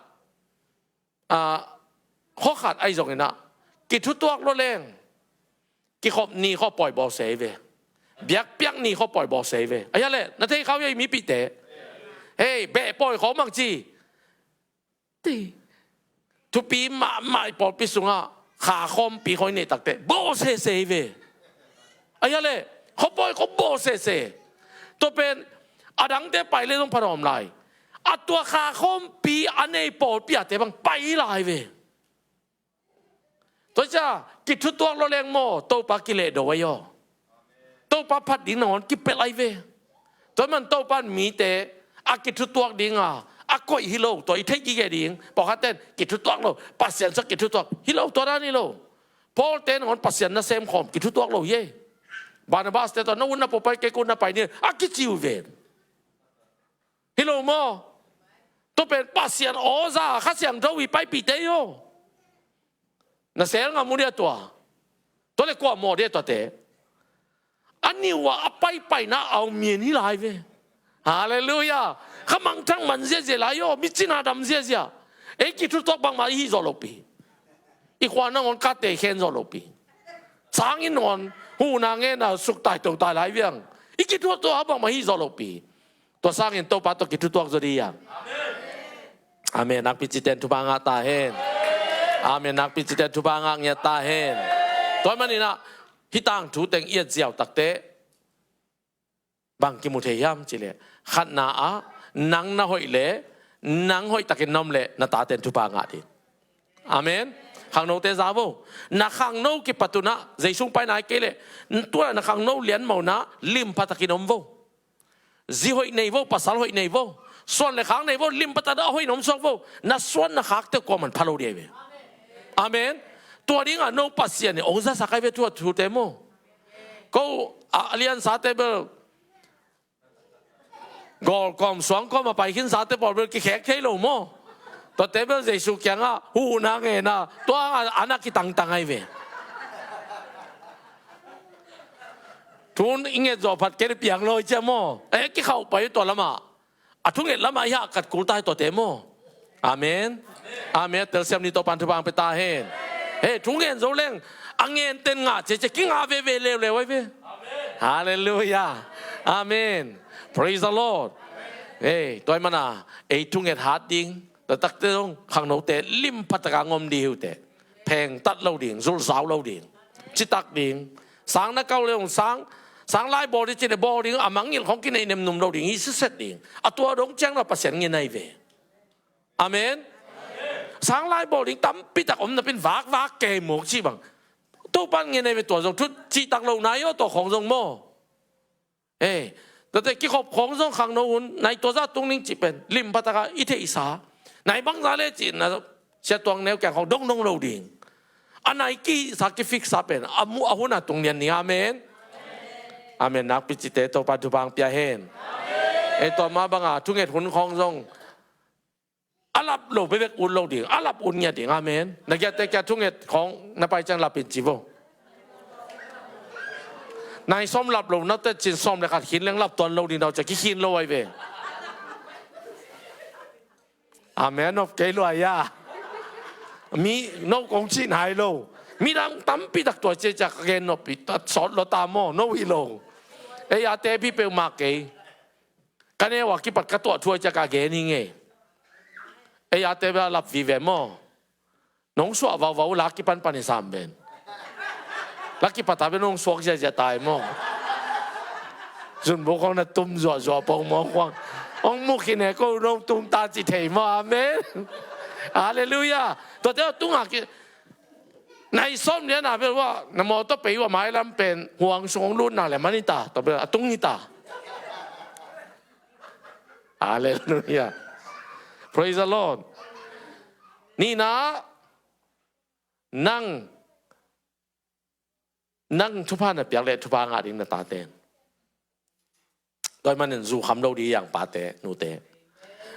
ah, khua khat ahi zongin ah, kithutuak lo leng kikhop ni khua pawi bawlsia hi ve. Biakpiak ni khua pawi bawlsia hi ve. Ahi a leh, na thei kha uh ei, mipihte? Hei, beh pawi khawng bang ci? Ti. Thupi mahmah i pawlpi sungah kha khawmpi khawng i neih takteh bawh sese hi ve. Ahi a leh, khua pawi khawng bawh sese. Tua pen a dangte pai leh zong pha nuam lai. A tua kha khawmpi a nei pawlpi ate bang pai lai ve. Tua ciah kithutuak lo leng maw, Topa kilehdo ahi aw. Topa phat ding nangawn kipelh ahi ve. Tua man Topa in mite a kithutuak dinga a koih hi lo, tua i theih gige ding. Pawlkhatte in kithutuak lo, Pasian sung kithutuak hi lo, tua dan hi lo. Paul te nangawn Pasian nasem khawm kithutuak lo hi ei. Barnabas te tawh na ut na pua pai, kei ka ut na pai ni a kici uh ven. Hi lo maw? Tua pen Pasian aw za Kha Siangtho i paipihte hi aw. Na sel ngam uh dia tua? Tua leh kua mawh dia tuate? A niu a a paipaina a om mien hi lai ve. Halleluiah. Kha mangthang man ziazia lai aw, mi cina dam ziazia. Ei kithutuak bangmah i hih zawh lopi. I khua nangawn kate khen zawh lopi. Sangin nangawn huhna ngen a suk tai to tai lai viang. I kithutuak bangmah hih zawh lopi. Tua sangin Topa tawh kithutuak zaw dih hiam? Amen. Nakpi cihte in thupha ngah ta hen. Amen. Nakpi cihte in thupha ngah ngiat ta hen. Tua manin ah hih tangthu teng i et ziau takteh bang kimu thei hiam cih leh, khatna ah nang na hoih leh nang hoih takin na om leh na tate in thupha ngah ding. Amen. Khangnote za vo. Na khangno kipat un ah Jesu hong paina hi kei leh, tu-in ah na khangno lianmo in ah limpha takin om vo. Zi hoih nei vo, pasal hoih nei vo, suan le khak nei vo, limpha takin a hoih in om suak vo. Na suan na khakte uh kuaman pha lo ding hi ve. Amen. Tua dingah no Pasian in hong zasak ahi ve, tua thute maw. Ko a liansate bel, gawlkawm suangkawm a pai khinsate pawl bel kikhek thei lo maw. Tuate bel Jesu kiangah huhna ngen a, tua a na kitangtang ahi ve. Thu i nget zawh phat kei leh piang lo hi cia maw. Eh, kikhauh pai tua lamah, a thunget lamah i hahkat kul ta hi tuate maw. Amen. Amen. Telsiam ni, Topa'n thupha hong pia ta hen. Hei, thungen zo leng a ngente in ngah ciacia kingah veve leuleu ahi ve. Halleluiah. Amen. Praise the Lord. Hei, tua ahih manin ei thunget hat ding. Taktakte zong khangnote limpha takin ngom dih hi uh teh. Phengtat lo ding, zulhzau lo ding, citak ding. Sang na kah leh zong sang, sang lai bawl ding ci leh bawl ding, a mangngilh khawng kineih nemnum lo ding hi sitset ding. A tua dong ciang na Pasian ngen ahi ve. Amen. Sang lai bawl ding tampi tak om napi-in vakvak kei mawk cih bang, Topa'n ngen ahi ve. Tua zong thu cihtak lo nai aw, tua khawng zong maw. Eh, tuate kikhop khawng zong khangno hun nai, tua zah tung ning cih pen limpha takin i theihsa. Nai bangzah leh cih na, Sia Tuang Neu kiang khawng dongdong lo ding. A nai kihihsa, kifixsa pen a mu a hun a tung lian ni. Amen. Amen. Nakpi cite Topa thupha pia hen. Ei, tua mah banga thunget hun khawng zong a lap lo bekbek ut lo ding, a lap ut ngiat ding. Amen. Na giatte kia thunget khawng na pai ciang lap in ci vo. Nai sawm lap lo na te cin sawm le khat khin leng lap tuan lo ding, dau cia kikhin lo ai ve. Amen of kei lua ya. Mi no kong cin hai lo. Mi dang tampi tak tua cia cia ka gen nop pi ta sawt lo ta maw, no hi lo. Ei, a te pi peuhmah kei. Ka neu a kipat ka tuah thuai cia ka gen hi ngei. Ei, a te bia lap vive maw. Nong suah vauvau la kipan pan i sam ben. La kipat a ben nong suak ziazia tai maw. Zunbu kong na tum zuahzuah pong maw kuang. Ong mukhin e ko nong tum ta ci thei maw. Amen. Halleluiah. Tuate a tunga ki nai sawm lian a bel ua na mawtaw pei ua mailam pen huang sung ong lutna le man hi ta. Tua bel a tung hi ta. Halleluiah. Praise the Lord. Nina, nang, nang thupha na piak le thupha ngah ding na taten. Tua manin zu kham lo ding hi hang pate, nute.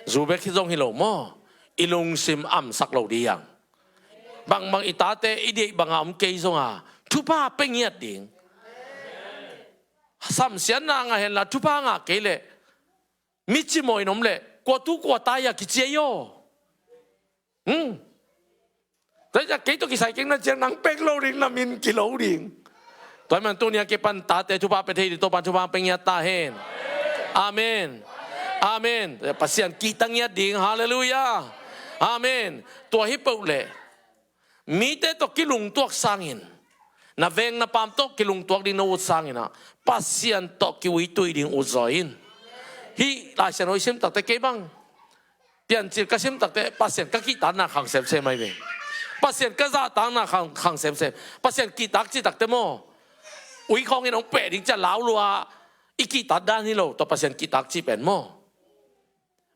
Zu bek hi zong hi lo maw. I lungsim amsak lo ding hi hang. Bangbang i tate i deih banga om kei zonga thupha pe ngiat ding. Samsiatna ngah henla thupha ngah kei leh mi cimawh in om leh kua tu kua ta hi a kici hi aw. Hmm. Tua hi a kei tawh kisai keng na ciang nang pek lo ding, na min ki lo ding. Tua hi man tuni a kipan tate thupha pe thei ding Topan thupha pe ngiat ta hen. Amen. Amen. Pasian kihta ngiat ding. Halleluiah. Amen. Tua hi peuh leh mite tawh kilungtuak sangin, na veng na paam tawh kilungtuak ding na ut sangin ah Pasian tawh kiuitui ding ut zaw in. Hih Lai Siangtho i sim takte kei bang Piancil ka sim takte Pasian ka kihtakna khang semsem ahi ve. Pasian ka zahtakna khang, khang semsem. Pasian kihtak cih takte maw, ui khawngin hong peh ding cia lau lua i kihtak dan hi lo, tua Pasian kihtak cih pen maw.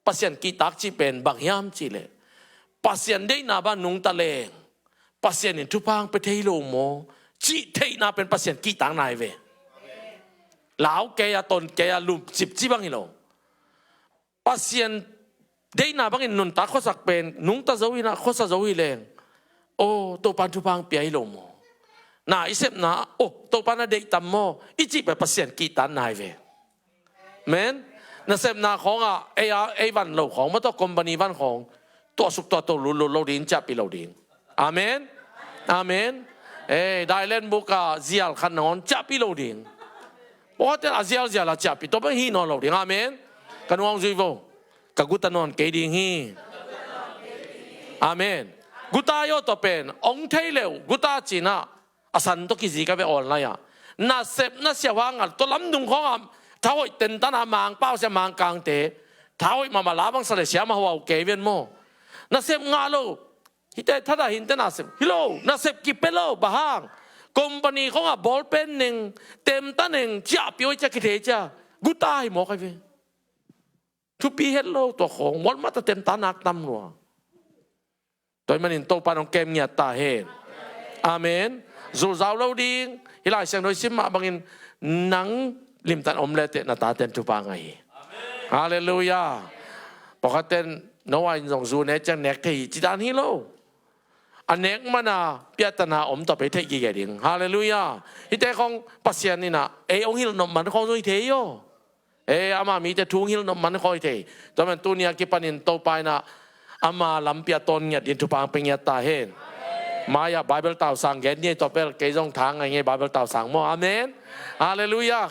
Pasian kihtak cih pen bang hiam cih leh Pasian deihna bang nungta leng Pasian in thupha hong pe thei lo maw cih theihna pen Pasian kihtakna hi ve. Lau kei a, ton kei a, lum cipci bang hi lo. Pasian deihna bangin nuntak khuasak pen nungta zo hi na, khuasa zo hi leng, aw, Topan thupha hong pia hi lo maw. Na i sepna, aw, Topan a deih tam maw i cih pen Pasian kihtakna hi ve. Amen. Nasepna khawngah ei a, ei van lo khawng, mawtaw company van khawng tuahsuk tuahto lutlut lo ding, ciahpih lo ding. Amen. Amen. Ei, dailen buk a zial khat nangawn ciahpih lo ding. Pawten a zialzial a ciahpih, tua pen hih nawn lo ding. Amen. Ka nuang zui vo. Ka guta nawn kei ding hi. Amen. Guta hi aw, tua pen ong thei leuh guta cinah a san tawh kizi ka ve online ah. Nasep na siahuangal tua lamdung khawngah thahoih tentana Mangpau sia Mangkangte thahoih mahmah la bangsa le siamah huau kei ven maw. Nasep ngah lo. Hite thadah hinte nasep hi lo, nasep kipia lo, bang hang? Company khawngah bawlpen neng, temta neng ciahpih oi cia kithei cia guta hi mawk ahi ve. Thupi het lo tua khawng, mualmata temta nak tam lua. Tua hi manin Topa nong kem ngiat ta hen. Amen. Zulzau lo ding. Hih Lai Siangtho i sim mah bangin nang limtan om leteh na taten thupha ngah hi. Halleluiah. Pawlkhatten no a in zong zu ne ciang nek thei hi ci dan hi lo. A nek mana piahtana om tawh pei theih gige ding. Halleluiah. Hihte khawng Pasian inah ei hong hilh nop man khawng zong hi thei hi aw. Ei, ama mite thu hong hilh nop man khawng hi thei. Tua man tuni a kipanin Topa inah ama lampi a tawn ngiat ding thupha hong pe ngiat ta hen. Mai-ah Bible tausang gen ni, tua pel kei zong tha ngai ngei Bible tausang maw. Amen. Halleluiah.